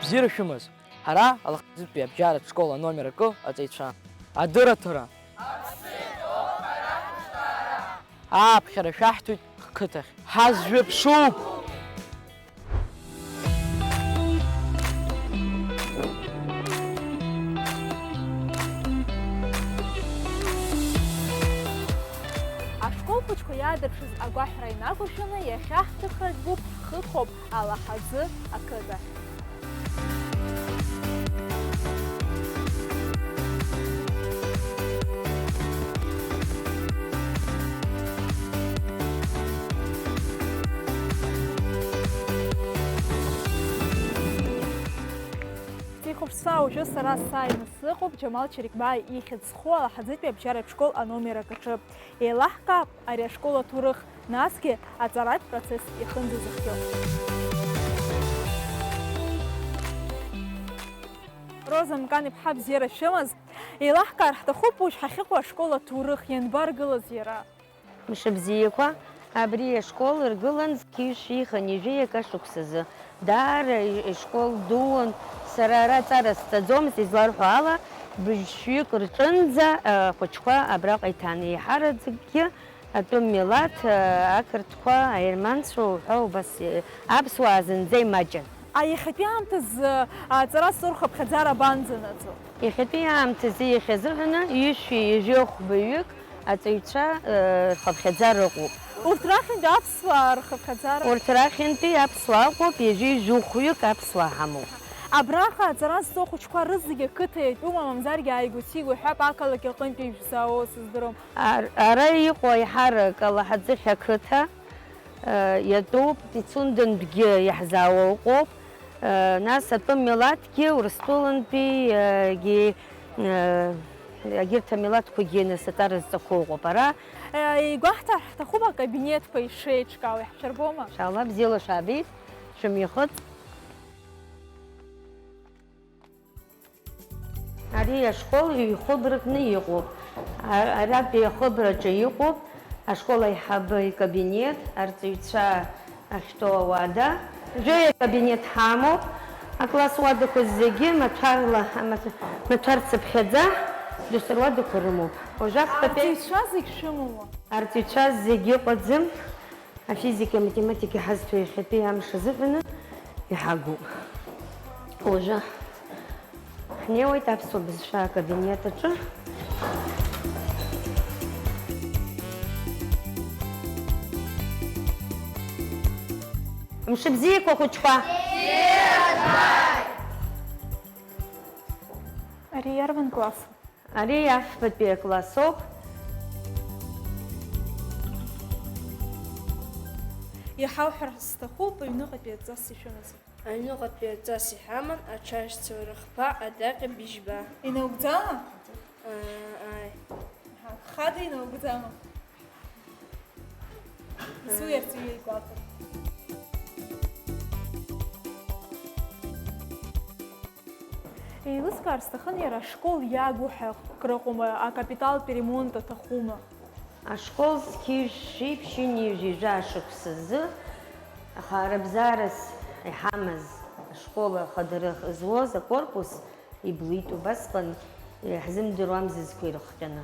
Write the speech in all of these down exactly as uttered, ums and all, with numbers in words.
Бзиара шәымаз, ҳара Алахазытәи абжьаратә школ аномер акы аҵаҩцәа. Адырраҭара! Ааԥхьара шәаҳҭоит ҳқыҭахь. Ҳазжәыԥшуп! Ашкол хәыҷқәа иаадырԥшыз агәаҳәара инақәыршәаны, иахьа ҳҭыхра џьбуп, ҳхы хоуп Алаҳаӡы ақыҭахь. Сихәаԥшцәа, уажәы сара сааины сыҟоуп Џьамал Чарикбаа ихьӡ зху Алаҳаӡытәи абжьаратә школ аномер акаҿы. Еилаҳкаап ари ашкол аҭоурых, насгьы аҵаратә процесс иахынӡазыхиоу. Роза Мкан-иԥҳа, бзиара шәымаз. Еилаҳкаар ҳҭахуп уажә ҳахьыҟоу ашкол аҭоурых, ианбаргылаз иара? Мшыбзиақәа, абри ашкол ргылан зқьи жәшәи хынҩажәи акы шықәсазы. Даара ишкол дуун, сара ара аҵара сҵаӡомызт, изларҳәо ала, быжьшәҩык рҿынӡа ахәыҷқәа абраҟа иҭан. Еиҳараӡакгьы атәым милаҭ, ақырҭқәа, аерманцәа уҳәа убас, аԥсуаа зынӡа имаҷын. А иахьатәи аамҭазы аҵара зҵо рхыԥхьаӡара абанӡанаӡо? Иахьатәи аамҭазы иахьазыҳәаны ҩышәи ҩажәи хәбаҩык аҵаҩцәа, э, рхыԥхьаӡара ыҟоуп. Урҭ рахьынтәи аԥсуаа рхыԥхьаӡара? Урҭ рахьынтәи аԥсуаа ыҟоуп, ҩажәи жәохәҩык аԥсуаа ҳамоуп. Абраҟа аҵара зҵо ахәыҷқәа рызегьы ақыҭа иатәума, мамзаргьы ааигәа-сигәа ҳәа ақалақь аҟынтәи ишәзаауоу сыздырам. Ар-, ара иҟоу аиҳарак Алаҳаӡыхь ақыҭа, э, иатәуп, Пицундантәгьы иаҳзаауа ыҟоуп. Э, нас атәым милаҭгьы, Урыстәылантәи, э, гьы, э, егьырҭ амилаҭқәагьы нас аҵара зҵақәоу ыҟоуп ара. Э, игәаҳҭар ҳҭахуп акабинетқәа ишеиҿкаау, иаҳцәырбома? Иншалла, бзиала шәаабеит, шәымҩахыҵ. Ари ашкол ҩ-хәыбракны иҟоуп. А-, аратәи ахыбраҿы иҟоуп ашкол аиҳабы икабинет, арҵаҩцәа ахьтәоу ауада. Жәаҩа кабинет ҳамоуп, акласс уадақәа зегьы маҭәарла, амаҭ-, маҭәар цыԥхьаӡа, досыр уадақәа рымоуп. Уажәы ахԥатәи. Арҵаҩцәа зегь шәымоума? Арҵаҩцәа зегь ыҟаӡам. Афизика, аматематика иҳазҭо иахьатәи амш азыҳәаны иҳагуп. Уажәы ҳнеиуеит аԥсуа бызшәа акабинет аҿы. Мшыбзиақәа, хәыҷқәа! Ари иарбан классу? Ари афбатәи акласс ауп. Иҳауҳәар сҭахуп, аҩныҟатәи аҵас ишәымазар. Аҩныҟатәи аҵас иҳаман аҽазцәа рыхԥа адаҟьа быжьба. Инаугӡама? Ыы, ааи. Аҳа, хада инаугӡама? Суи арҵаҩы игәаҭар. Еилыскаар сҭахын, иара ашкол иагу ҳәа крыҟоума, акапиталтә ремонт аҭахума? Ашкол зқьи жәшәи ԥшьынҩажәи жәа шықәсазы ахаарабзаарас иҳамаз ашкол ахадарых зуаз акорпус иблит, убасҟан иаҳзымдыруам зызқәа ирыхҟьаны.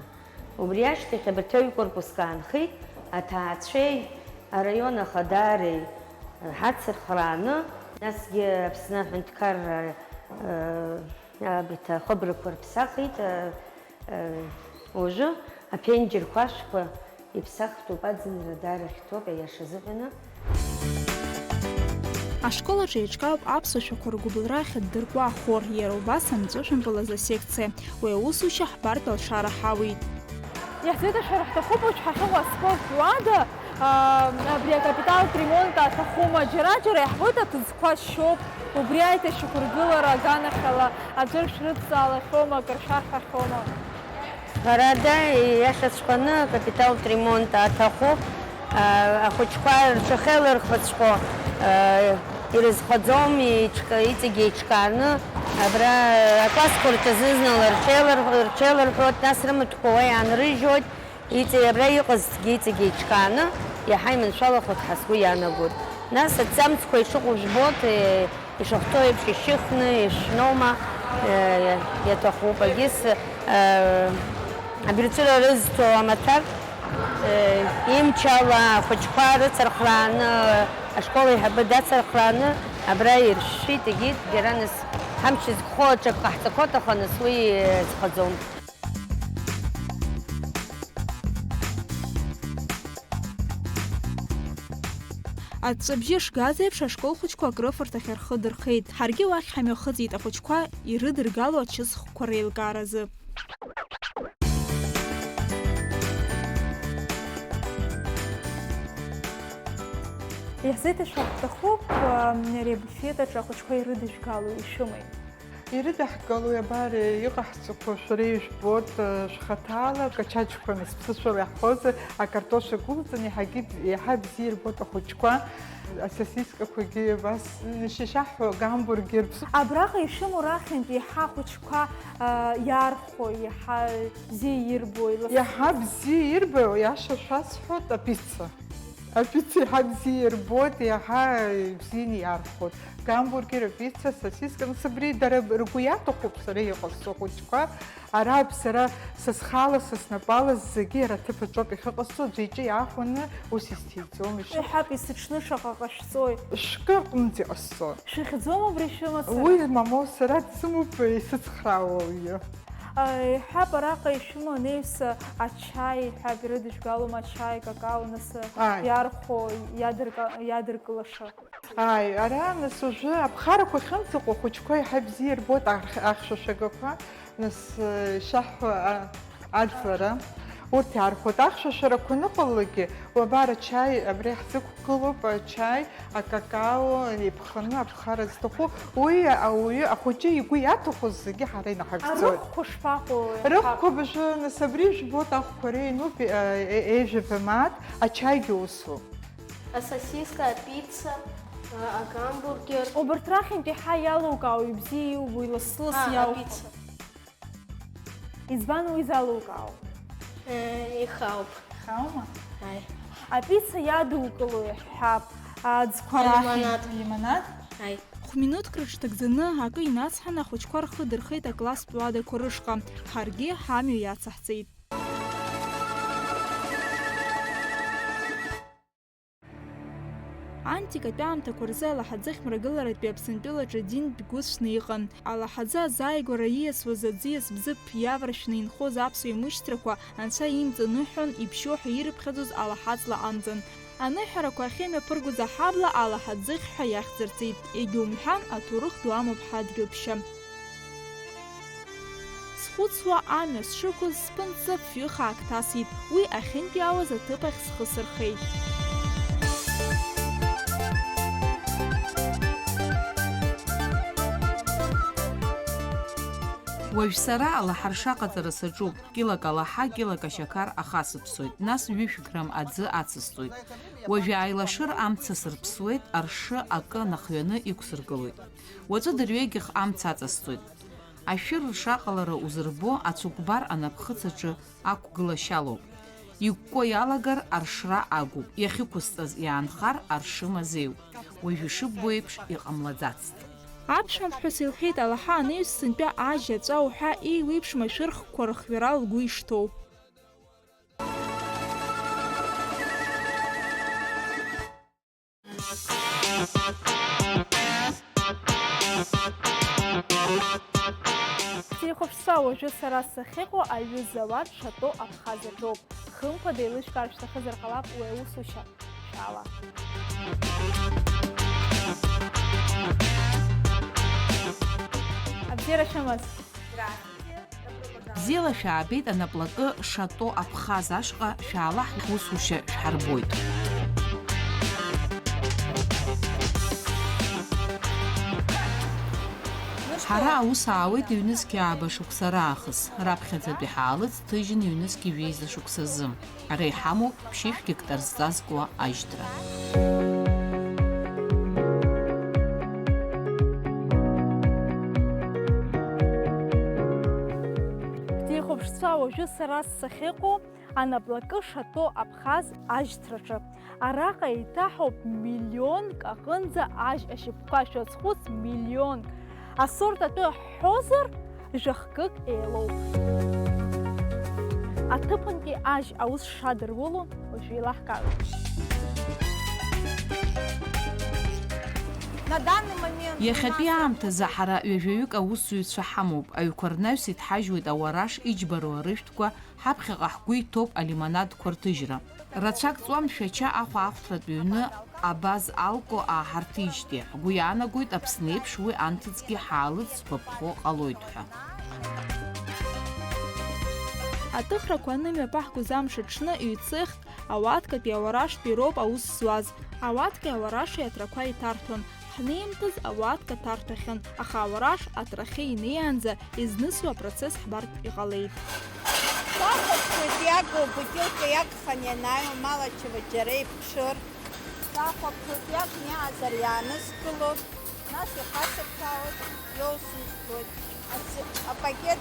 Убри ашьҭахь абарҭ аҩ-корпуск аанхеит, аҭаацәеи араион ахадареи ҳацырхрааны, насгьы Аԥсны аҳәынҭқарра, э, абарҭ ахыбрақәа рԥсахит, э, э, уажәы аԥенџьырқәа ашәқәа иԥсахтәуп, аӡынра даара хьҭоуп, аиаша азыҳәаны. Ашкол аҿы еиҿкаауп аԥсуа шәақәа ргәыбылра ахьыддыркуа ахор, иара убас амҵәышәантәылаз асекциа. Уи аусушьа ҳбартә алшара ҳауеит. Иаҳзеиҭашәар ҳҭахуп, уажә ҳахьыҟоу аспорт уада, аа, абри акапиталтә ремонт аҭахума, џьара-џьара иаҳбоит аҭыӡқәа шьоуп, убри аиҭашьақәыргылара аганахьала аӡәыр шәрыдҵаалахьоума, акыр шәарҳәахьоума? Ҳәарада, иашаҵәҟьаны акапиталтә ремонт аҭахуп. Ахәыҷқәа рҽахьеилырхыҵәҟьо ирызхаӡом, иҽка-, иҵегь еиҿкааны. Абра аклассқәа рҿы зны-зынла рҽеилар-, рҽеиларҳәоит, нас рымаҭәақәа уа иаанрыжьуеит. Иҵегь абра иҟазҭгьы иҵегь еиҿкааны иаҳа иманшәалахоит ҳәа сгәы иаанагоит. Нас аҭӡамцқәа ишыҟоу жәбоит, э, ишахәҭоу еиԥш ишьыхны, ишноума, э, иаҭахуп. Егьыс, э, абирҵәыра рызҭо амаҭәар, э, имчала ахәыҷқәа рыцырхрааны, ашкол аиҳабы дацырхрааны абра иршәшәит, егьит, џьара нас ҳамч зқәхо аҿак ҟаҳҵақәоит, аха нас уи, э, зхаӡом. Аҵәҵәабжьы шгаз еиԥш, ашкол хәыҷқәа акрыфарҭахь рхы дырхеит. Ҳаргьы уахь ҳамҩахыҵит ахәыҷқәа ирыдыргало ачысхқәа реилкааразы. Иаҳзеиҭашәҳәар ҳҭахуп, ари абуфет аҿы ахәыҷқәа ирыдыжәгало ишәымеи? Ирыдаҳгалои, абар, иҟаҳҵақәо шәара ижәбоит, шәхаҭала, качаҷқәа нас ԥсышәала иаҳҳәозар, акартош агәылҵан, иаҳагьы, иаҳа бзиа ирбоит ахәыҷқәа, асосискақәагьы абас, шьашьаҳәа, гамбургер, ԥсышәала. Абраҟа ишәымоу рахьынтә иаҳа ахәыҷқәа, а, иархәо, иаҳа бзиа ирбо, илас- Иаҳа бзиа ирбо, иаша шәасҳәоит, апицца. Апицца иаҳа бзиа ирбоит, иаҳа бзианы иархәоит. Гамбургер, апицца, сосиска, нас абри дара ргәы иаҭахуп сара иҟасҵо ахәыҷқәа. Ара сара са схала, са снапала зегьы иара аҭыԥ аҿоуп иахьыҟасҵо, аӡәы иҿы иаахәаны ус исҭиӡом, ишыҟоу. Иҳәап, есыҽны шаҟа ҟашәҵои? Шәкы аҟынӡа иҟасҵо. Шәыхьӡом убри шәымацара? Уи мамоу сара дсымоуп исыцхраауа ауаҩы. Иҳәап, араҟа ишәымоу анаҩс ачаи, иҳәап, ирыдыжәгалома ачаи, акакао, нас Ааи. Иархәо, иадырка-, иадыркылаша? Ааи, ара, нас, уажәы аԥхарақәа ахьынӡаҟоу ахәыҷқәа иаҳа ибзиа ирбоит арх-, ахьшәашәагақәа, нас, э, ишаҳҳәо, а, аӡлара, урҭ иаархәоит. Ахьшәашәарақәа аныҟалалакгьы, уабар, ачаи абри ҳзықәгылоуп, ачаи, акакао, иԥханы аԥхара зҭаху, уи ауаҩы, ахәыҷы игәы иаҭаху зегьы ҳара инаҳагӡоит. Арыхәқәа шԥаҟоу? Рыхәқәа абыржәы, нас, абри жәбоит, ахәқәа реинуп, э, э, ҩажәа мааҭ, ачаигьы усоуп. Асосиска, апицца, а, агамбургер. Убарҭ рахьынтә иаҳа иалукаауеи, бзиа иубои, лассы-лассы А, иалху? Апицца. Избан уи залукаау? Э, ихауп. Ихаума? Ааи. Апицца иадукылои, ҳҳәап, аӡқәа рахьынтә? Алимонад. Алимонад? Ааи. Хә-минуҭк рыҽҭагӡаны акы инацҳан, ахәыҷқәа рхы дырхеит акласстә уадақәа рышҟа. Ҳаргьы ҳамҩа иацаҳҵеит. Антикатәи аамҭақәа рзы Алаҳаӡы ахьмрагыларатәи Аԥсынтәылаҿы динтә гәыцәны иҟан. Алаҳаӡы азааигәара ииасуаз аӡиас бзыԥ иаваршәны инхоз аԥсуа имышьҭрақәа Анцәа имҵаныҳәон, иԥшьоу ҳәа ирыԥхьаӡоз алаҳаҵла амҵан. Аныҳәарақәа ахьымҩаԥыргоз аҳабла Алаҳаӡыхь ҳәа иахьӡырҵеит. Егьаумҳәан, аҭоурых ду амоуп ҳадгьыл ԥшьа. Схәыцуа амҩа сшықәыз, сԥынҵа фҩы хаак ҭасит, уи ахьынтәиаауаз аҭыԥ ахь схы сырхеит. Уажә сара алаҳарша аҟаҵара саҿуп, килак алаҳа, килак ашьақар ахасыԥсоит, нас ҩышә грамм аӡы ацысҵоит. Уажә ааилашыр амца сырԥсуеит, аршы акы анахҩаны иқәсыргылоит. Уаҵәы дырҩегьых амца аҵасҵоит. Ашәыр ршаҟалара узырбо ацәыкәбар анапхыц аҿы ақәгылашьалоуп. Иқәкуа иалагар аршра агуп, иахьықәысҵаз иаанхар аршы мазеиуп. Уажә ишыббо еиԥш иҟамлаӡацт. Аԥшәмаԥҳәыс илҳәеит, алаҳа анаҩс сынтәа ажь аҵәа уҳәа еиуеиԥшым ашәырхқәа рыхҩара лгәы ишҭоу. Ҳҭелехәаԥшцәа, уажәы сара сахьыҟоу аҩыза ауад Шато Абхаз аҿоуп. Хымԥада еилышәкаар шәҭахызар ҟалап уи аусушьа шәаала. Абзиара шәымаз! Бзиала шәаабеит, анаплакы Шато Абхаз ашҟа шәаала, ҳусушьа шәҳарбоит. Ҳара аус аауеит ҩнызқь ааба шықәса раахыс, раԥхьаӡатәи ҳаалыҵ ҭыжьын ҩнызқь жәеиза шықәсазы. Ара иҳамоуп ԥшьышә гектар зҵазкуа ажьтәра. Ҳҭелехәаԥшцәа, уажәы сара сахьыҟоу Анаплакы шатәоу Абхаз ажьҭраҿы. Араҟа еиҭаҳауп миллионк аҟынӡа ажь ашьапқәа, шәазхәыц, миллионк. Асорт атәы ҳҳәозар, жәахкык еилоуп. Аҭыԥантәи ажь аус шадыруло уажә еилаҳкаауеит. На данный момент у нас Иахьатәи аамҭазы ҳара ҩажәаҩык аусзуҩцәа ҳамоуп. Аҩқәа рнаҩс иҭҳажьуеит ауараш, иџьбароу арыжәтәқәа, ҳаԥхьаҟа ҳгәы иҭоуп алимонадқәа рҭыжьра. Рацәак ҵуам Шәача ахәаахәҭратә ҩны абаз алко ааҳарҭижьҭеи. Ҳгәы иаанагоит, Аԥсны еиԥш уи анҭыҵгьы ҳаалыҵ згәаԥхо ҟалоит ҳәа. Аҭыхрақәа анымҩаԥаҳгоз амш аҽны ҩ-цехк ауаткатәи ауараштәи роуп аус зуаз. Ауаткеи ауараши атрақәа иҭарҭон. Ҳнеимтыз ауатка ҭарҭәахьан, аха ауараш атрахьы инеиаанӡа изнысуа апроцесс ҳбартә иҟалеит. Сахәаԥшуеит иагу абутилка иагханы ианааиуа, мал ачара џьара иԥҽыр. Сахәаԥшуеит иагниаазар иааныскыло, нас ихасырҭәаауеит, иоусызгоит. Асы-, апакет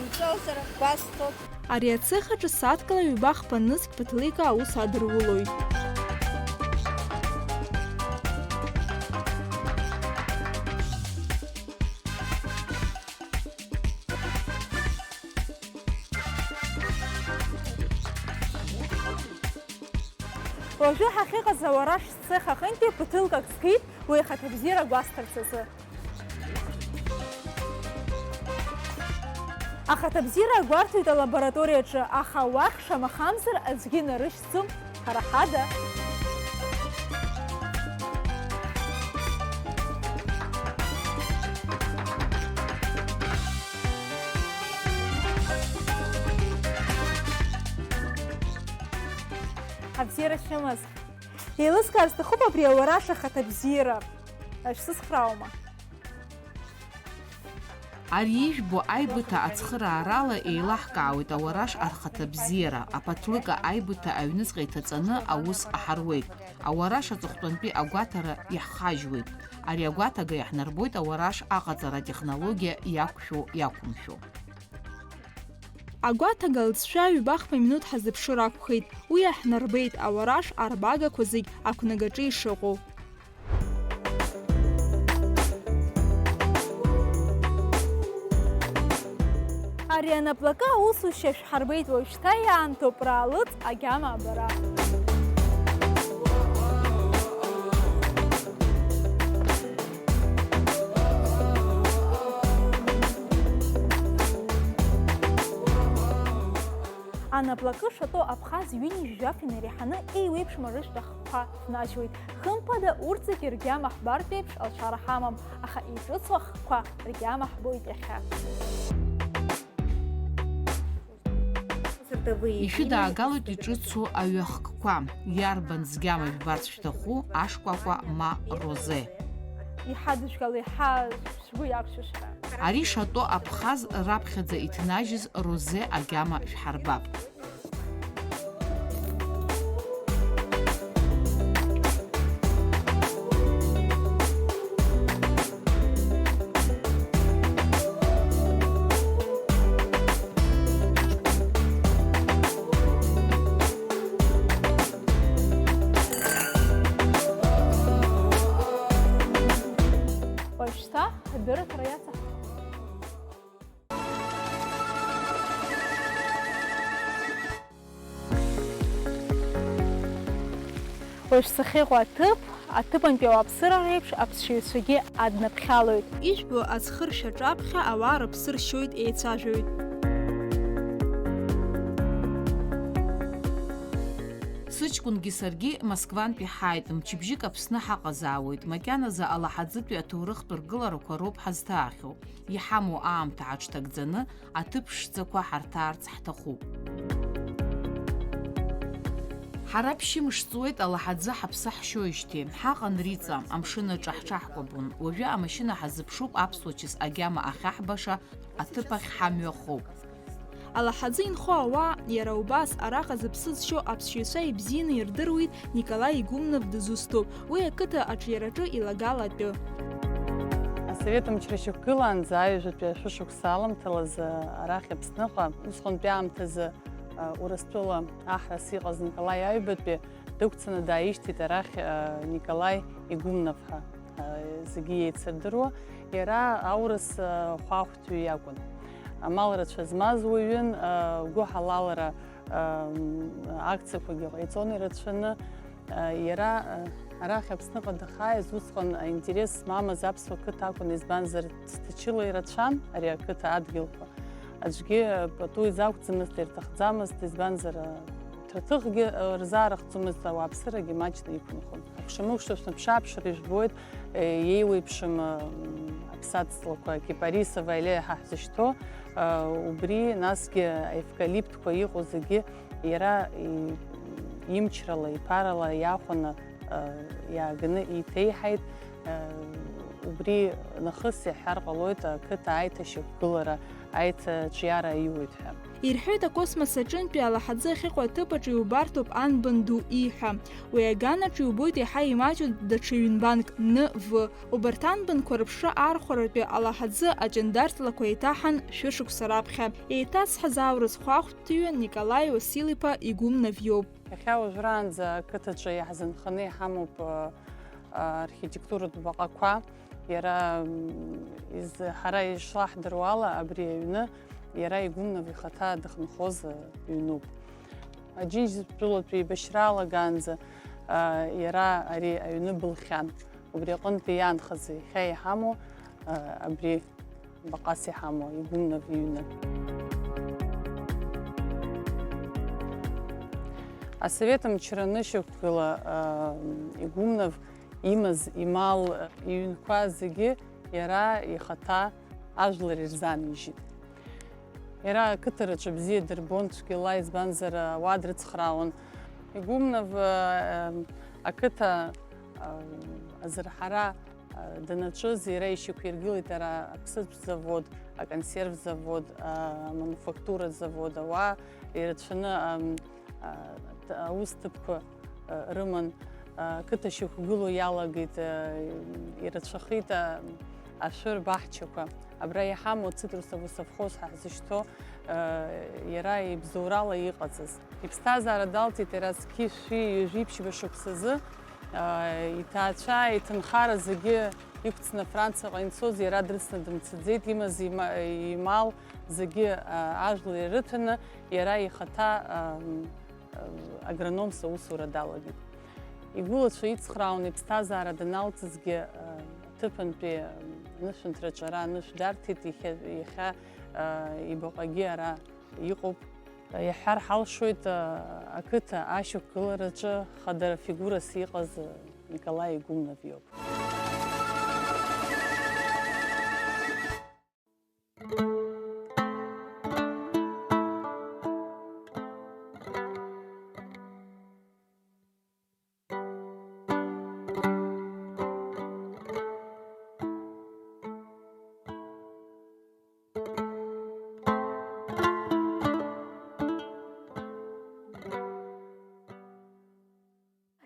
мҵәозар гәасҭоит. Ари ацех аҿы сааҭкала ҩба-хԥа нызқь ԥыҭлеика аус адырулоит. Уажәы ҳахьыҟаз ауараш цех аҟынтәи ԥыҭлкак згеит уи ахаҭабзиара гәасҭарц азы. Ахаҭабзиара агәарҭоит алабораториаҿы, аха уахь шамахамзар аӡәгьы нарышьҭӡом, ҳара ҳада. Абзиара шәымаз. Еилыскаар сҭахуп абри ауараш ахаҭабзиара. Шәсыцхраауама? Ари ижәбо аибыҭа ацхыраарала еилаҳкаауеит ауараш архаҭабзиара, аԥаҭлыка аибыҭа аҩныҵҟа иҭаҵаны аус ҟаҳаруеит. Ауараш аҵыхәтәантәи агәаҭара иаҳхажьуеит. Ари агәаҭага иаҳнарбоит ауараш аҟаҵара атехнологиа иақәшәо-иақәымшәо. Агәаҭага лҵшәа ҩба-хԥа минуҭ ҳазыԥшыр акәхеит. Уи иаҳнарбеит ауараш арбагақәа зегь ақәнагаҿы ишыҟоу. Ари анаплакы аусушьа шәҳарбеит, уажәшьҭа иаамҭоуп раалыҵ агьама абара. Анаплакы шатәу Абхаз ҩынҩажәи жәаф инареиҳаны еиуеиԥшым арыжәтә ахқәа ҭнажьуеит. Хымԥада, урҭ зегьы ргьама ҳбартә еиԥш алшара ҳамам, аха иҿыцу ахқәа ргьама ҳбоит иахьа. Ишәыдаагалоит иҿыцу аҩахкқәа. Иарбан згьама жәбарц шәҭаху, ашкәакәа ма розе? Иҳадыжәгало, иҳа-, шәгәы иақәшәо шәара. Ари шатәу Абхаз раԥхьаӡа иҭнажьыз розе агьама шәҳарбап. Уажәшьҭа ҳдырраҭара иацаҳҵоит. Уажә сахьыҟоу аҭыԥ, аҭыԥантәи ауааԥсыра реиԥш аԥсшьаҩцәагьы аднаԥхьалоит. Ижәбо аӡхыршь аҿаԥхьа ауаа рыԥсы ршьоит, еицәажәоит. Сыҷкәынгьы саргьы Москвантәи ҳааит, мчыбжьык Аԥсны ҳаҟазаауеит, макьаназы алаҳаӡытәи аҭоурыхтә ргыларақәа роуп ҳазҭаахьоу. Иҳамоу аамҭа ҳаҽҭагӡаны аҭыԥ ԥшӡақәа ҳарҭаарц ҳҭахуп. Ҳара ԥшьымш ҵуеит алаҳаӡы ҳаԥсы ҳшьоижьҭеи. Ҳаҟан Риҵа, амшын аҿы ҳҽаҳкәабон. Уажәы амашьына ҳазыԥшуп аԥсуа чыс агьама ахьаҳбаша аҭыԥ ахь ҳамҩа хоуп. Алаҳаӡы инхо ауаа, иара убас араҟа зыԥсы зшьо аԥсшьаҩцәа ибзианы ирдыруеит Николаи Игумнов дызусҭоу. Уи ақыҭа аҿиараҿы илагала атәы. Асовет мчра шьақәгылаанӡа, аҩажәатәи ашәышықәса аламҭалазы арахь Аԥсныҟа, усҟантәи аамҭазы Урыстәыла аҳрас иҟаз Николаи Аҩбатәи дықәцаны дааишьҭит арахь, Николаи Игумнов ҳәа, зегьы иеицырдыруа. Иара аурыс хәаахәҭҩы иакәын. Амал рацәа змаз уаҩын, гәыҳалалра акциақәагьы ҟаиҵон ирацәаны. Иара арахь Аԥсныҟа дахааиз усҟан аинтерес змамыз аԥсуа қыҭа акәын, избанзар, ҭҭычыла ирацәан ари ақыҭа адгьылқәа. Аӡәгьы пату изақәӡамызт, ирҭахӡамызт, избанзар, ҭырҭыхгьы рзаарыхӡомызт, ауааԥсырагьы маҷны иқәынхон. Акәша-мыкәша шәнаԥшы-ааԥшыр ижәбоит, еиуеиԥшым аԥсаҵлақәа, кипарисовая аллея ҳәа ҳзышьҭоу, убри, насгьы аевкалиптқәа иҟоу зегьы иара имчрала, иԥарала иаахәаны иааганы иҭеиҳаит. Убри нахыс иаҳҳәар ҟалоит ақыҭа аиҭашьақәгылара, аиҭаҿиара аиуеит ҳәа. Ирҳәоит акосмос аҿынтәи алаҳаӡы ахьыҟоу аҭыԥ аҿы иубартоуп анбан ду ииҳәа. Уи аганаҿ иубоит иаҳа имаҷу даҽа ҩынбанк, Н В. Убарҭ анбанқәа рыԥшра архәаратәи алаҳаӡы аҷандарҭлақәа еиҭаҳан шәышықәса раԥхьа. Еиҭацҳаз аурыс хәаахәҭҩы Николаи Уасил-иԥа Игумнов иоуп. Иахьа уажәраанӡа ақыҭаҿы иаҳзынханы иҳамоуп, а, а, архитектуратә баҟақәа. Иара, м, из-, ҳара ишлаҳдыруа ала, абри аҩны иара Игумнов ихаҭа дыхынҳәыз, а, ҩнуп. Аџьынџьтәылатәи еибашьра алагаанӡа, а, иара ари аҩны былхьан. Убри аҟынтәи иаанхаз иахьа иҳамоу, а, абри баҟас иҳамоу Игумнов иҩны. Асовет мчра анышьақәгыла, а, Игумнов имаз имал, иҩнқәа зегьы иара ихаҭа ажәлар ирзаанижьит. Иара ақыҭараҿы бзиа дырбон цәгьала, избанзар, ауаа дрыцхраауан. Игумнов, э, ақыҭа, э, азырҳара, э, данаҿыз, иара ишьақәиргылеит ара аԥсыӡ завод, аконсерв завод, амануфактура завод, ауаа ирацәаны, ам, а, т-, аус ҭыԥқәа, а, рыман, а, қыҭа шьақәгылоу иалагеит, а, ирацәахеит, а, ашәыр баҳчақәа. Абра иҳамоу ацитрусовый совхоз ҳәа ҳзышьҭоу, а, иара ибзоурала иҟаҵаз. Иԥсҭазаара далҵит иара зқьи шәи ҩажәи ԥшьба шықәсазы, а, иҭаацәа, иҭынхара зегьы иқәҵны Франциаҟа инцоз иара дрыцны дымцаӡеит, имаз има-, имал зегьы, а, ажәлар ирыҭаны, иара ихаҭа, а, агрономс аусура далагеит. Игәылацәа ицхраауан иԥсҭазаара даналҵызгьы, а, аҭыԥантәи, а, анышәынҭраҿы ара анышә дарҭеит, иахьа, иахьа, а, ибаҟагьы ара иҟоуп. Иаҳҳәар ҳалшоит, а, ақыҭа ашьақәгылараҿы хадара фигурас иҟаз, а, Николаи Игумнов иоуп.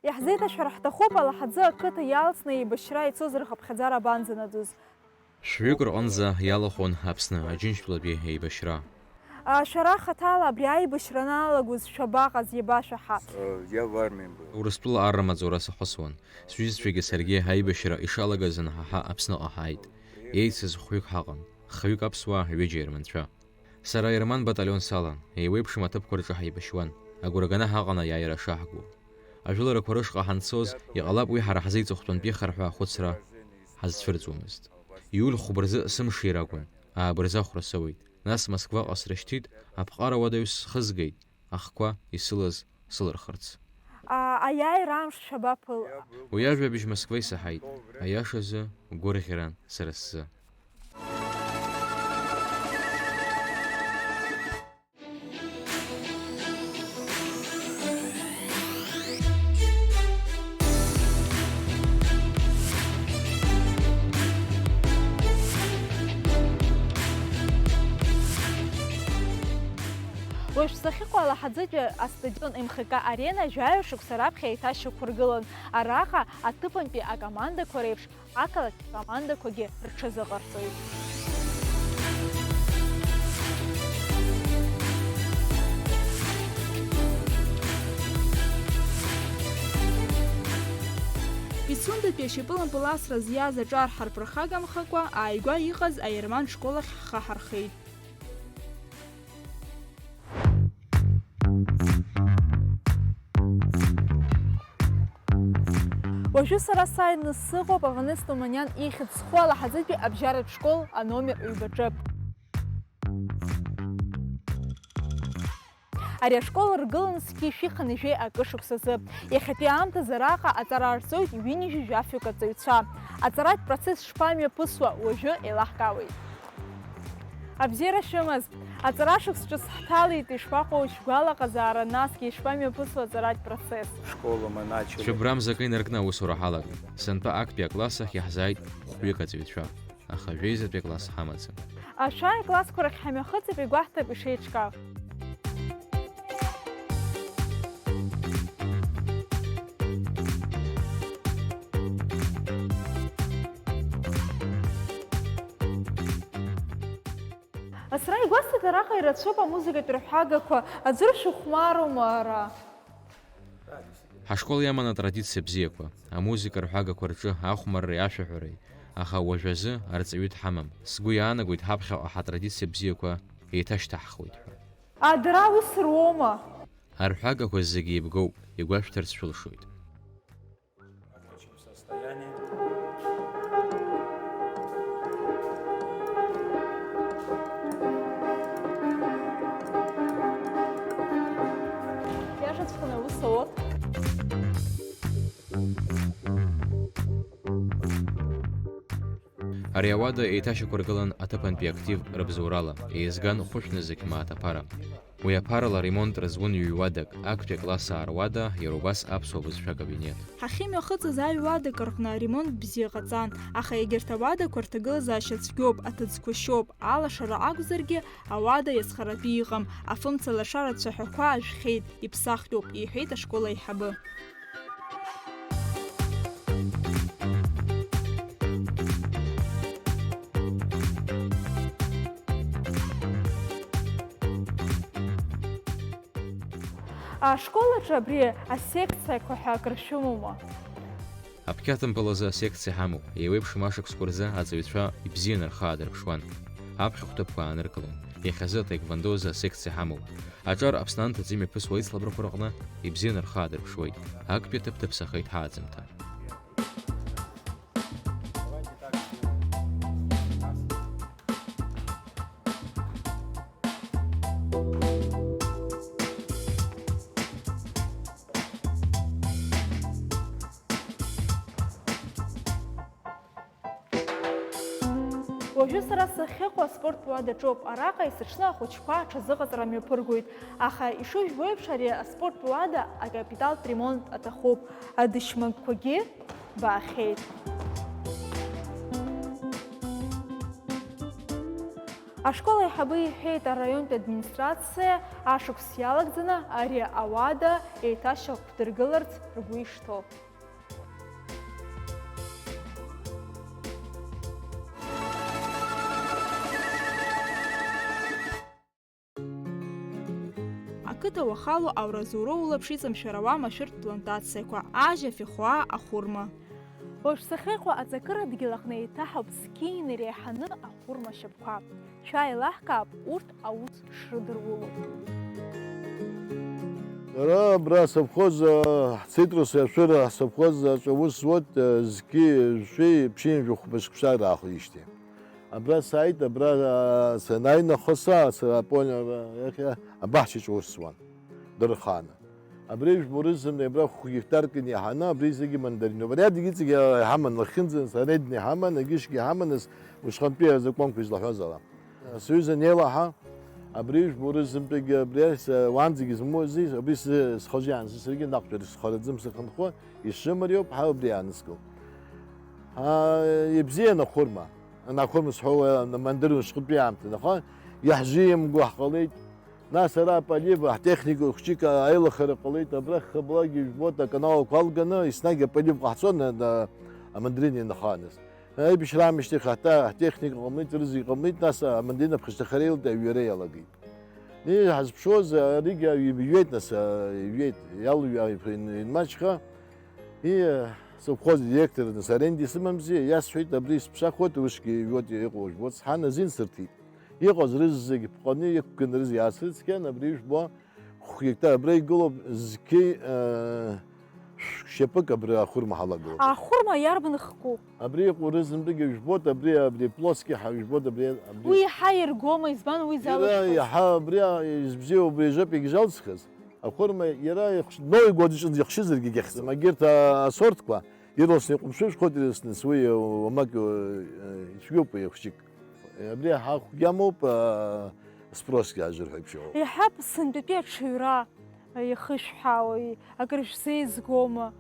Иаҳзеиҭашәар ҳҭахуп, Алаҳаӡы ақыҭа иалҵны еибашьра ицоз рхыԥхьаӡара абанӡанаӡоз. Шәҩык рҟынӡа иалахәын Аԥсны Аџьынџьтәылатәи еибашьра. А, шәара хаҭала абри аибашьра аналагоз шәабаҟаз, иабашәаҳа? Э, я в армии был. Урыстәыла арра маҵура сахысуан. Сҩызцәагьы саргьы аибашьра ишалагаз анҳаҳа Аԥсныҟа ҳааит. Еицыз хәҩык ҳаҟан, хҩык аԥсуаа, ҩыџьа ерманцәа. Сара ерман баталион салан, еиуеиԥшым аҭыԥқәа рҿы ҳаибашьуан, агәра ганы ҳаҟан аиааира шаҳго. Ажәыларақәа рышҟа ҳанцоз, иҟалап уи ҳара ҳзы иҵыхәтәантәихар ҳәа ахәыцра ҳазцәырҵуамызт. Иуль хәба рзы сымшира акәын, ааба рзы ахәра соуеит, нас Москваҟа срышьҭит, аԥҟара уадаҩс схызгеит, ахқәа исылаз сылырхырц. А, аиааира амш шәабаԥыл? Уи ажәабжь Москва исаҳаит, аиашазы, гәырӷьаран сара сзы. Уажә сахьыҟоу Алаҳаӡытәи астадион М Х К Арена жәаҩа шықәса раԥхьа еиҭашьақәыргылан. Араҟа аҭыԥантәи акомандақәа реиԥш ақалақь командақәагьы рҽазыҟарҵоит. Сындатәи ашьапылампыл асра зиаз аҿар ҳарԥырхагамхакәа, ааигәа иҟаз аерман школ ахь ҳхы ҳархеит. Уажәы сара сааины сыҟоуп Аванес Туманиан ихьӡ зху Алаҳаӡытәи абжьаратә школ аномер ҩбаҿы. Ари ашкол ргылан зқьи жәшәи хынҩажәи акы шықәсазы. Иахьатәи аамҭазы араҟа аҵара арҵоит ҩынҩажәи жәафҩык аҵаҩцәа. Аҵаратә процесс шԥамҩаԥысуа, уажәы еилаҳкаауеит. Абзиара шәымаз! Аҵара шықәс ҿыц ҳҭалеит, ишԥаҟоу шәгәалаҟазаара, насгьы ишԥамҩаԥысуа аҵаратә процесс? Школу мы начали. Шәыбрамза акы инаркны аусура ҳалагеит. Сынтәа актәи акласс ахь иаҳзааит хәҩык аҵаҩцәа, аха жәеизатәи акласс ҳамаӡам. Ашәа аклассқәа рахь ҳамҩахыҵып, игәаҳҭап ишеиҿкаау. Сара игәасҭеит, араҟа ирацәоуп амузыкатә рҳәагақәа, аӡәыр шәыхәмарума ара? Ҳашкол иаман атрадициа бзиақәа, амузыка рҳәагақәа рҿы ахәмарреи ашәаҳәареи, аха уажәазы арҵаҩы дҳамам. Сгәы иаанагоит ҳаԥхьаҟа ҳатрадициа бзиақәа еиҭашьҭаҳхуеит ҳәа. А, дара ус руоума? Арҳәагақәа зегьы еибгоуп, игәашәҭарц шәылшоит. Иашаҵәҟьаны аус ауеит. Ари ауада еиҭашьақәыргылан аҭыԥантәи актив рыбзоурала, еизган хәышә нызқь мааҭ аԥара. Уи аԥарала ремонт рызун ҩ-уадак, актәи аклассаа руада, иара убас аԥсуа бызшәа акабинет. Ҳахьымҩахыҵыз аҩ-уадак рҟны аремонт бзиа ҟаҵан, аха егьырҭ ауадақәа рҭагылазаашьа цәгьоуп, аҭыӡқәа шьоуп, алашара акәзаргьы, ауада иазхаратәы иҟам, афымца лашаратә цәаҳәақәа ажәхьеит, иԥсахтәуп, иҳәеит ашкол аиҳабы. Ашкол аҿы абри асекциақәа ҳәа акыр шәымоума? Аԥхьаҭымпыл азы асекциа ҳамоуп, еиуеиԥшым ашықәсқәа рзы аҵаҩцәа ибзианы рхы аадырԥшуан. Аԥхьахәҭыԥқәа ааныркылон. Иахьазы атаеквондо азы асекциа ҳамоуп. Аҿар Аԥсны анҭыҵ имҩаԥысуа аицлабрақәа рҟны ибзианы рхы аадырԥшуеит. Актәи аҭыԥ ҭыԥсахеит ҳааӡамҭа. Уажәы сара сахьыҟоу аспорттә уадаҿоуп. Араҟа есыҽны ахәыҷқәа аҽазыҟаҵара мҩаԥыргоит. Аха, ишыжәбо еиԥш, ари аспорттә уада акапиталтә ремонт аҭахуп. Адышьмагқәагьы баахьеит. Ашкол аиҳабы иҳәеит, араионтә администрациа ашықәс иалагӡаны ари ауада еиҭашьақәдыргыларц ргәы ишҭоу. Ақыҭа уахало ауразоуроу улаԥш иҵамшәар ауам ашәыртә плантациақәа, ажь, афихоа, ахәырма. Уажә сахьыҟоу аҵакыра дгьыл аҟны еиҭаҳауп зқьи иреиҳаны ахәырма шьапқәа. Шәааилаҳкаап урҭ аус шрыдыруло. Ара абра асовхоз, а, ҳцитрус ашәыра асовхоз аҿы аус зуеит, а, зқьи жәшәи ԥшьынҩажәи хәба шықәса раахижьҭеи. Абра сааит, абра, а, санааи нахыс, а, сара апони, а, иахьа абаҳчаҿы аус зуан, дырхааны. Абри жәбо рызынтәи абра хәгьы-хәтаркын иаҳаны, абри зегьы мандариноуп. Ари адагьы иҵегь иҳаман, лахьынҵан сара идны иҳаман, агьышьгьы иҳаман, нас усҟантәи азакәанқәа излаҳәаз ала. Сҩыза неилаҳа, абри жәбо рызынтәигьы, абри ас-, уаанӡагьы змоузи, абри сы-, схазы иаансы, саргьы наҟ-ҩадахь схараӡам сыхынҳәы, исымариоуп, ҳа убри иааныскыл. А, ибзиан ахәырма. Ана ахәырма сҳәо, уа, мандыр ушҟәтәи аамҭа, аха иаҳзиимго ҳҟалеит. Нас ара аполив, ҳтехника хәҷык аилахара ҟалеит, абра хыблагьы жәбоит, аканалқәа алганы, еснагь аполив ҟаҳҵон, а, амандарин ианахааныз. Аибашьра аамышьҭахь ҳта-, ҳтехника ҟамлеит, рызегь ҟамлеит, нас амандарин аԥхашьҭахара иалт, аҩра иалагеит. Ни, ҳазԥшуаз, аригьы аҩы иҩеит, нас, а, иҩеит, иалҩа инмаҷха. И, Совхоз директор, нас аренда исымамзи, иасҳәеит, абри сԥсахуеит, усгьы ижәуеит, иҟоу жәбоит, сҳан азин сырҭеит. Иҟаз рыз зегь ԥҟаны иқәганы рыз иаасрыцқьан, абри ижәбо, хә гектар абра игылоуп, зқьи, э, шә-, шьапык абри ахәырма ҳалагылоуп. Ахәырма иарбан хкуп? Абри иҟоу рызынтәыгьы жәбоит, абри, абри плоски ҳа-, жәбоит, абри, абри. Уи иаҳа иргома, избан уи Иара залшоз? Иаҳа абри а-, избзиоу убри ажәоуп егьзалҵхыз. Ахәырма иара ихш-, Новый год иҿынӡа ихшьызаргьы егьахьӡом. Егьырҭ а-, асортқәа ирласны иҟәымшәышәхоит, ирласны уи, уамак, э, ицәгьоуп уи ахәҷык. Абри ҳахәгьамоуп, а, спросгьы азырҳәа иԥшьоу. Иаҳҳәап, сынтәатәи аҽаҩра, ихышәҳәаауеи, акыр шәзеизгома?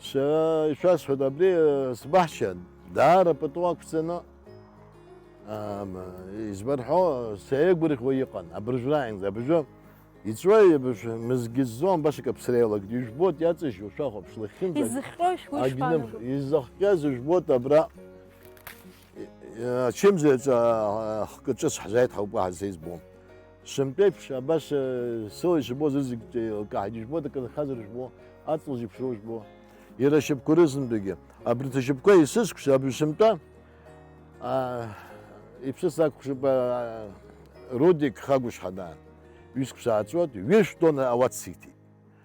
Сара ишәасҳәоит, абри, а, сбаҳча даара пату ақәҵаны, ам, избарҳәо, сеигәырӷьуа иҟан, абыржәраанӡа, абыржәы иҵуеи, абыржәы мызгьы ззуам, баша каԥсреилак, ижәбоит, иаҵыжьуа, шәахәаԥш, лахьынҵак. Изыхҟьои шәгәы Агьныбжь, ишԥаанагои? Изыхҟьаз ижәбоит абра. Ачымзаҩцәа ахкы ҿыц ҳзааит ҳауп, уаҳа сеизбом. Сынтәеиԥш, абас, э, сыла ишыбо зызегь, э, каҳаџь ижәбо, акы нхазар ижәбо, аҵла зеиԥшроу ижәбо. Иара ашьапқәа рызынтәагьы. Абарҭ ашьапқәа исызкәша, абри сынтәа, а, иԥсы сакәхшоуп, а, Рудик Хагәышҳа даан. Ҩышықәса ааҵуеит, ҩышә тонна ауат сиҭеит.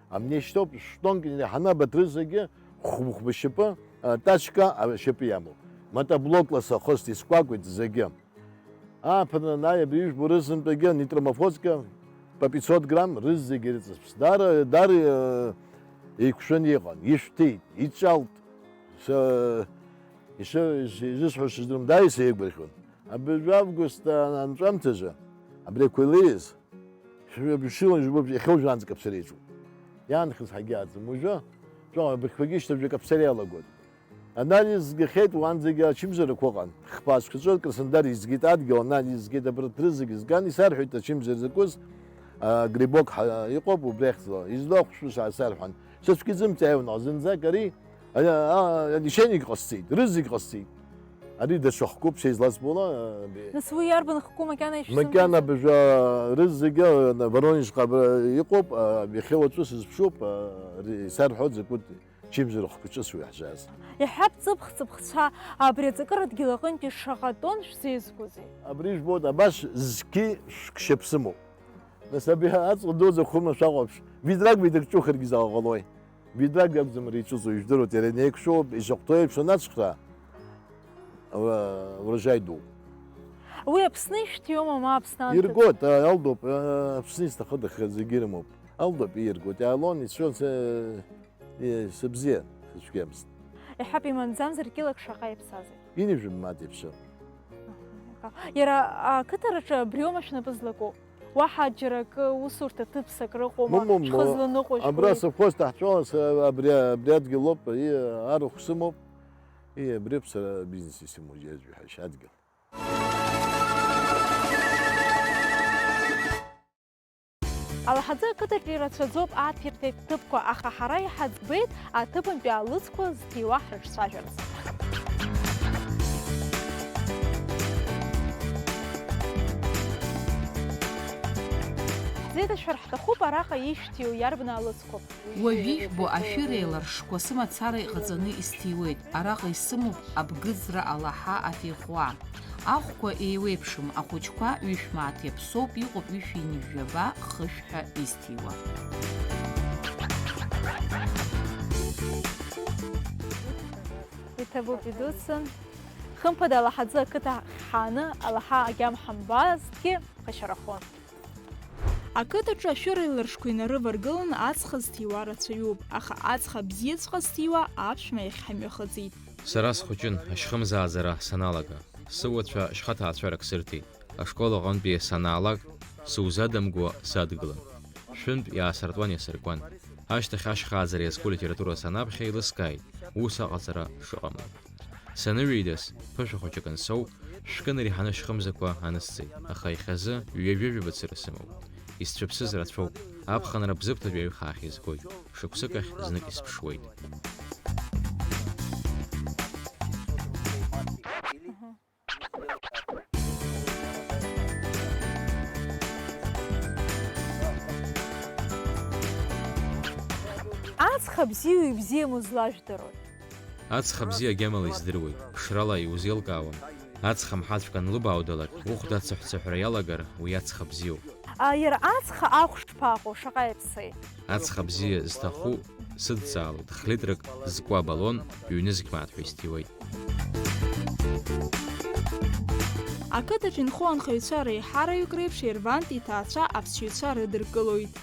Амни шьҭоуп, штонк иҳанабаҭ рызегьы хәба-хәба шьапы, а, тачка, а, шьапы иамоуп. Мотоблокла сахысит, искәакәеит зегьы. Ааԥын анааи абри ижәбо рызынтәагьы нитромофоскы по пятьсот грамм рызегьы ирыҵаԥс. Даара, даара, э, еиқәшәаны иҟан, ишәҭит, иҿалт. Са, иши-, изысҳәо сыздырам, дааи сеигәырӷьон. Абыржәы август, а, анҵәамҭазы, абри ақәа илеиз, Шәи-, шәыла ижәбоуп, иахьа уажәраанӡа каԥсара иаҿуп. Иаанхаз ҳагьааӡам. Уажәы, ҵәаҟа абыӷьқәагьы шьҭыбжьы каԥсара иалагоит. Анализ згахьеит, уанӡагьы ачымзарақәа ыҟан. Хԥа цәқәырԥа Краснодар изгеит, адгьыл анализ згеит, абарҭ рызегьы зган, исарҳәеит ачымзар закәыз, а, грибок ҳа-, иҟоуп, убри ахьӡала. Излахәшәу саасарҳәан. Са цәгьаӡам сааиуан, зынӡак ари А, а, лишенник ҟасҵеит, рызегь ҟасҵеит. Ари даҽа хкуп, сеизлазбола, а, бе- Нас уи иарбан хку макьана ишәзымдырӡо? Макьана абыржәы, а, рызегьы, а, Воронежҟа абра иҟоуп, а, иахьа уаҵәы сызԥшуп, а, ри-, исарҳәоит закәытә чымзар хкы ҿыц уи ҳзааз. Иаҳҳәап, ҵыԥх-ҵыԥхцәа, абри аҵакыра дгьыл аҟынтәи шаҟа тонн шәзеизгозеи? Абри жәбоит, абас зқьи шәк шьапсымоуп. Нас абри аҵла дуӡӡа хәырма шәахәаԥш, ведрак, ведрак ҿухыргьы заҟа ҟалои? Ведрак акәӡам ари иҿыҵуа, ижәдыруеит, иара инеиқәшәоуп, ишахәҭоу еиԥш анаҵхра, ура-, урожай ду. Уи Аԥсны ишәҭиуама, ма Аԥсны анҭыҵ? Иргоит, а, алдоуп, а, Аԥсны изҭахыда, зегьы ирымоуп. Алдоуп, иргоит, иаалон, ицәшәон, са, и-, сыбзиан, сыцәгьамызт. Иҳәап, иманӡамзар кьылак шаҟа иаԥсазеи? Ҩынҩажәи мааҭ иаԥсоуп. Иара ақыҭараҿы абриоума шәнапы злаку? Уаҳа џьара акы усурҭа ҭыԥсак рыҟоума, Мамоу, шәхы зланыҟәыжьуеи? Абра совхоз таҳҵәала са абри, абри адгьыл ауп, и, арахә сымоуп, и, абриоуп сара бизнес исымоу, иазҩҳәашьа адгьыл. Алаҳаӡы ақыҭаҿы ирацәаӡоуп аҭирҭеит ҭыԥқәа, аха ҳара иҳаӡбеит аҭыԥантәи алыцқәа зҭиуа ҳрыҿцәажәарц. Ҳзеиҭашәар ҳҭахуп араҟа ишәҭиу иарбан алыцқәоуп. Уажә ижәбо ашәыра еиларшқәа сымацара иҟаҵаны исҭиуеит. Араҟа исымоуп абгыӡра, алаҳа, афеиҟәа. Ахәқәа еиуеиԥшым, ахәыҷқәа ҩышә мааҭ иаԥсоуп, иҟоуп ҩышәи ҩынҩажәи жәаба хышә ҳәа изҭиуа. Иҭабуп, идуцын. Хымԥада, алаҳаӡы ақыҭа ҳхааны, алаҳа агьама ҳамбазҭгьы, ԥхашьарахон. Ақыҭаҿы ашәыра еиларшқәа инарываргыланы аҵх зҭиуа рацәаҩуп, аха аҵх абзиаҵәҟьа зҭиуа аԥшәма иахь ҳамҩахыҵит. Сара схәыҷын, ашьхымзааӡара саналага. Сыуацәа шьхаҭаацәарак сырҭеит. Ашкол аҟынтәи санаалак, сузадымгәо садгылан. Шәынтә иаасыртуан, иасыркуан. Ашьҭахь ашьхааӡара иазку алитература санаԥхьа еилыскааит, ус аҟаҵара шыҟамло. Саныҩеидас, ԥышәа хәыҷык ансоу, шәкы нареиҳаны ашьхымзақәа анысҵеит, аха иахьазы ҩажәа-жәаба цыра сымоуп. Исцәыԥсыз рацәоуп, аԥхынра бзыԥҭатәи аҩхаахь изгоит, шықәсык ахь знык исԥшуеит. Аҵх абзиоу ибзиаму злажәдыруеи? Ацха бзиа агьамала издыруеит, ԥшрала иузеилкаауам. Ацха мҳаҵәк анлыбааудалак, ухәда ацыҳәцыҳәра иалагар, уи ацха бзиоуп. А, иара ацха ахә шԥаҟоу, шаҟа иаԥсеи? Ацха бзиа зҭаху сыдҵаалоит, хлитрак зкуа абаллон ҩнызқь мааҭ ҳәа исҭиуеит. Ақыҭаҿ инхо анхаҩцәа реиҳараҩык реиԥш Ервант иҭаацәа аԥсшьаҩцәа рыдыркылоит.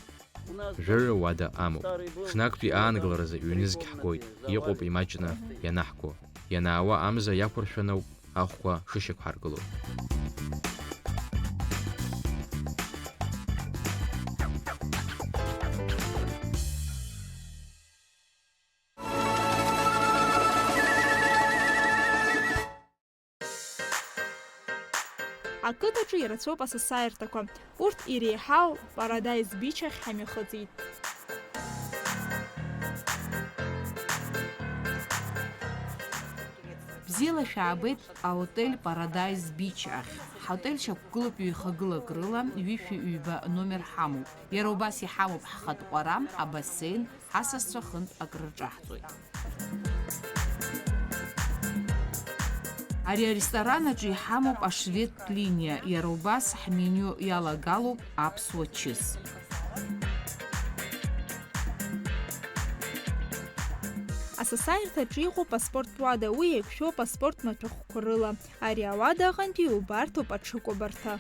Жәаҩа уада амоуп. Ҽнактәи аанкыларазы ҩнызқь ҳгоит, иҟоуп имаҷны ианаҳго. Ианаауа амза иақәыршәаноуп ахәқәа шышьақәҳаргыло. Ақыҭаҿы ирацәоуп асасааирҭақәа. Урҭ иреиҳау Paradise Beach ахь ҳамҩахыҵит. Бзиала шәаабеит аотель Paradise Beach ахь. Ҳотель шьақәгылоуп ҩ-хагылак рыла, ҩышәи ҩба номер ҳамоуп. Иара убас иҳамоуп ҳхатә ҟәара, абассеин, ҳасасцәа хынтә акрырҿаҳҵоит. Ари аресторан аҿы иҳамоуп ашвед линиа, иара убас ҳмениу иалагалоуп аԥсуа чыс. Асасааирҭаҿы иҟоуп аспорт уада, уи еиқәшәоуп аспорт маҭәахәқәа рыла. Ари ауада аҟынтәи иубарҭоуп аҽыкәабарҭа.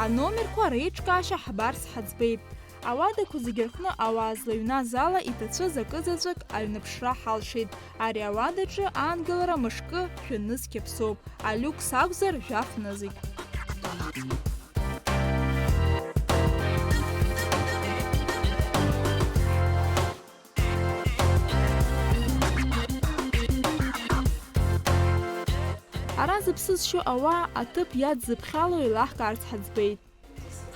Аномерқәа реиҿкаашьа ҳбарц ҳаӡбеит. Ауадақәа зегьы рҟны ауаа злаҩназ ала иҭацәыз акызаҵәык аҩныԥшра ҳалшеит. Ари ауадаҿы аангылара мышкы шәанызқь иаԥсоуп, алиукс акәзар, жәаф нызқь. Ара зыԥсы зшьо ауаа аҭыԥ иадзыԥхьало еилаҳкаарц ҳаӡбеит.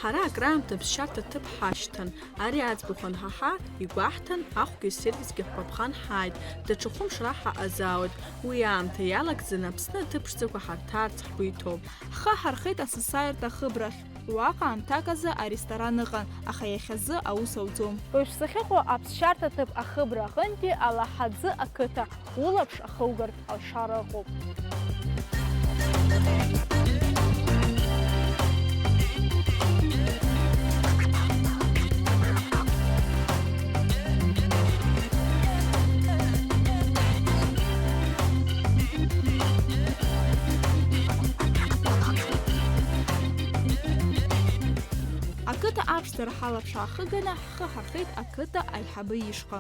Ҳара акраамҭа ԥсшьарҭа ҭыԥ ҳашьҭан, ари аӡбахә анҳаҳа, игәаҳҭан, ахәгьы сервисгьы ҳгәаԥхан ҳааит, даҽа хәымш раҳа азаауеит, уи аамҭа иалагӡаны Аԥсны аҭыԥ ԥшӡақәа ҳарҭаарц ҳгәы иҭоуп. Ҳхы ҳархеит асасааирҭа ахыбрахь. Уаҟа аамҭак азы аресторан ыҟан, аха иахьазы аус ауӡом. Уажә сахьыҟоу аԥсшьарҭа ҭыԥ ахыбра аҟынтәи Алаҳаӡы ақыҭа улаԥш ахугартә алшара ыҟоуп. Ақыҭа аԥшӡара ҳалаԥш аахыганы, ҳхы ҳархеит ақыҭа аиҳабы ишҟа.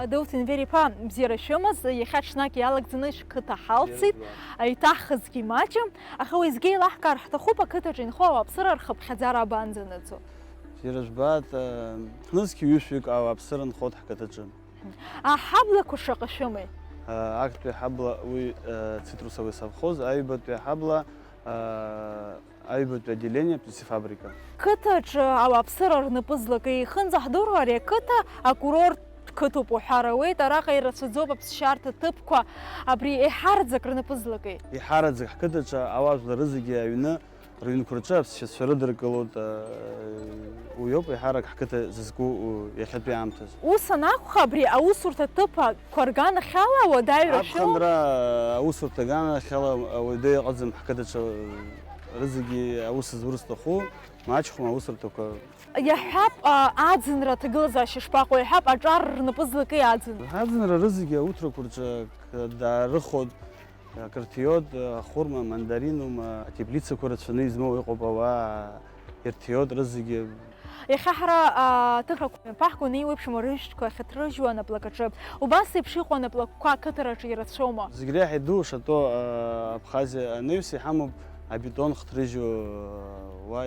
Адәы Ҭенвер-иԥа, бзиара шәымаз, иахьа ҽнак иалагӡаны шәқыҭа ҳалҵит, бзиара жәбап. Аиҭаҳхызгьы маҷым, аха уеизгьы еилаҳкаар ҳҭахуп, ақыҭаҿы инхо ауааԥсыра рхыԥхьаӡара абанӡанаӡо? Бзиара жәбап, э, ҳнызқь ҩышәҩык ауааԥсыра нхоит ҳқыҭаҿы. Аҳаблақәа шаҟа шәымеи? Э, актәи аҳабла уи, э, цитрусовый совхоз, аҩбатәи аҳабла, э, Аҩбатәи отделение птицефабрика. Қыҭаҿы ауааԥсыра рнапы злакы ихынӡаҳдыруа ари ақыҭа акурорттә қыҭоуп уҳәар ауеит, араҟа ирацәаӡоуп аԥсшьарҭа ҭыԥқәа, абри еиҳараӡак рнапы злакы. Еиҳараӡак ҳқыҭаҿы ауаажәлар рызегьы аҩны, рыҩнқәа рҿы аԥсшьацәа рыдыркылоит, уиоуп еиҳарак ҳқыҭа зызку иахьатәи аамҭазы. Ус анакәха, абри аусурҭа ҭыԥқәа рганахьала уадаҩра шәымоуп? Аԥхынра аусурҭа аганахьала уадаҩ ыҟаӡам ҳқыҭаҿы. Рызегьы аус зур зҭаху, маҷхәма аусурҭақәа. Иаҳҳәап, а, аӡынра аҭагылазаашьа шԥаҟоу? Иаҳҳәап, аҿар рнапы злаки аӡын? Аӡынра рызегьы ауҭрақәа рҿы ак-, даарыхоит, акырҭиоит, ахәырма, амандаринума, атеплицақәа рацәаны измоу иҟоуп ауаа, ирҭиоит рызегьы. Иахьа ҳара, а, аҭыԥрақәа мҩаԥаҳгон, еиуеиԥшым арыжәтәқәа ахьыҭрыжьуа анаплакаҿы. Убас еиԥш иҟоу анаплакқәа ақыҭараҿы ирацәоума? Зегь реиҳа иду шатәу, а, Абхазиа анаҩс иҳамоуп абетон хҭрыжьу, а, уа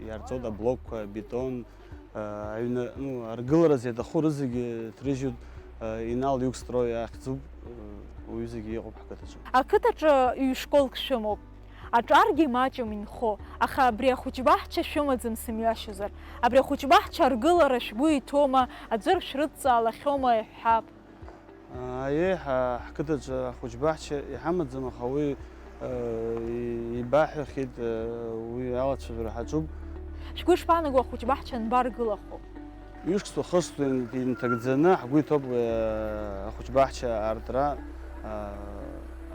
иарҵоит аблокқәа, абетон, а, аҩны, ну, аргылараз иаҭаху рызегьы ҭрыжьуеит, а, Инал Югстрой ахьӡуп, а, уи зегьы иҟоуп ҳқыҭаҿы. Ақыҭаҿы ҩ-школк шәымоуп. Аҿаргьы маҷым инхо, аха абри ахәыҷбаҳча шәымаӡам сымҩашьозар. Абри ахәыҷбаҳча аргылара шәгәы иҭоума, аӡәыр шәрыдҵаалахьоума, иаҳҳәап. Аиеи, ҳа-, ҳқыҭаҿы ахәыҷбаҳча иҳамаӡам, аха уи, э, и-, ибаҳҳәахьеит, э, уи алацәажәара ҳаҿуп. Шәгәы ишԥаанаго ахәыҷбаҳча анбаргылахо? Ҩышықәса хысҵо инҭагӡаны ҳгәы иҭоуп, э, ахәыҷбаҳча аартра, э,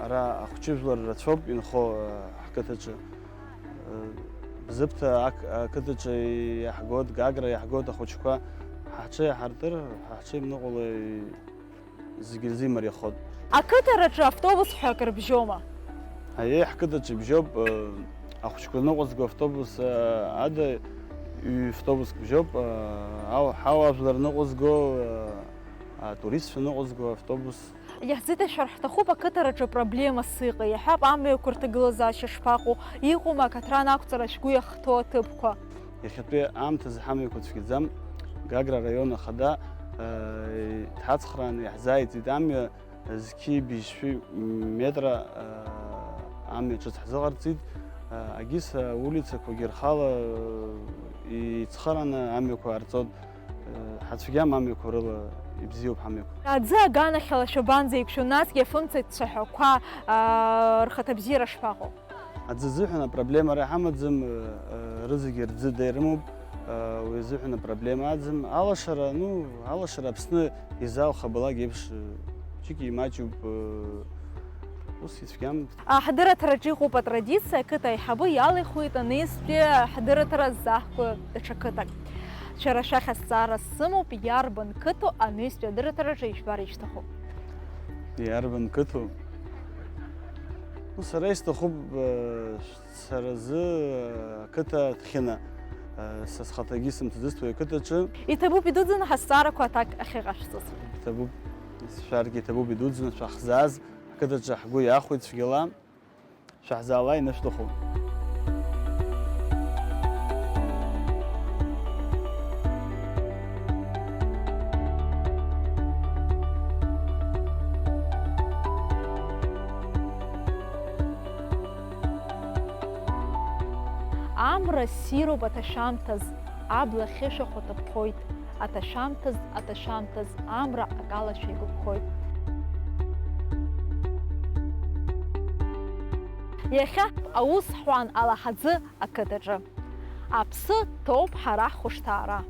ара ахәҷыжәлар рацәоуп инхо, э, ҳқыҭаҿы. Э, Бзыԥҭа ақ-, ақыҭаҿы иаҳгоит, Гагра иаҳгоит ахәыҷқәа. Ҳаҽеиҳартыр, ҳаҽеимныҟәало и-, зегьы рзы имариахоит. Ақыҭараҿы автобус ҳәа акыр бжьома? Аиеи, ҳқыҭаҿы ибжьоуп, э, ахәыҷқәа ныҟәызго автобус, э, ада ҩ-автобуск бжьоуп, э, ау-, ҳауаажәлар ныҟәызго, э, атуристцәа ныҟәызго автобус. Иаҳзеиҭашәар ҳҭахуп ақыҭараҿы проблемас иҟоу, иаҳҳәап, амҩақәа рҭагылазаашьа шԥаҟоу, иҟоума акаҭран ақәҵара шәгәы иахҭоу аҭыԥқәа? Иахьатәи аамҭазы ҳамҩақәа цәгьаӡам. Гагра араион ахада, э, дҳацхрааны иаҳзааиҵеит амҩа, зқьи быжьшәи метра, э, амҩа ҿыц ҳзыҟарҵеит. Э, Агиса улицақәагьы рхала, э, ицхырааны амҩақәа ҟарҵоит. Э, ҳацәгьам амҩақәа рыла, ибзиоуп ҳамҩақәа. Аӡы аганахьала шәабанӡеиқәшәо, насгьы афымца цәаҳәақәа, аа, рхаҭабзиара шԥаҟоу? Аӡы азыҳәан апроблема ара иҳамаӡам, э, э, рызегьы рӡы да ирымоуп, э, уи азыҳәан апроблема аӡам. Алашара, ну, алашара Аԥсны изаухабалак еиԥш, э, ҷык имаҷуп, э, ус ицәгьам. Аҳдырраҭараҿы иҟоуп атрадициа, ақыҭа аиҳабы иалихуеит анаҩстәи аҳдырраҭара ззаҳго даҽа қыҭак. Шәара шәахь азҵаара сымоуп, иарбан қыҭоу анаҩстәи адырраҭараҿы ижәбар ишәҭаху? Иарбан қыҭоу? Ну, сара исҭахуп, э, сара зы, э, ақыҭа Ҭхьына, э, са схаҭагьы сымцаӡыст уи ақыҭаҿы. Иҭабуп идуӡӡаны ҳазҵаарақәа аҭак ахьыҟашәҵаз. Иҭабуп, шәаргьы иҭабуп идуӡӡаны шәахьзааз. Ақыҭаҿы ҳгәы иахәеит цәгьала, шәаҳзаала ианышәҭаху. Амра ссируп аҭашәамҭаз, абла ахьышәахәа ҭыԥхоит. Аҭашәамҭаз, аҭашәамҭаз, амра акалашәа игәаԥхоит. Иахьа аус ҳуан Алаҳаӡы ақыҭаҿы. Аԥсы ҭоуп ҳара ҳхәышҭаара.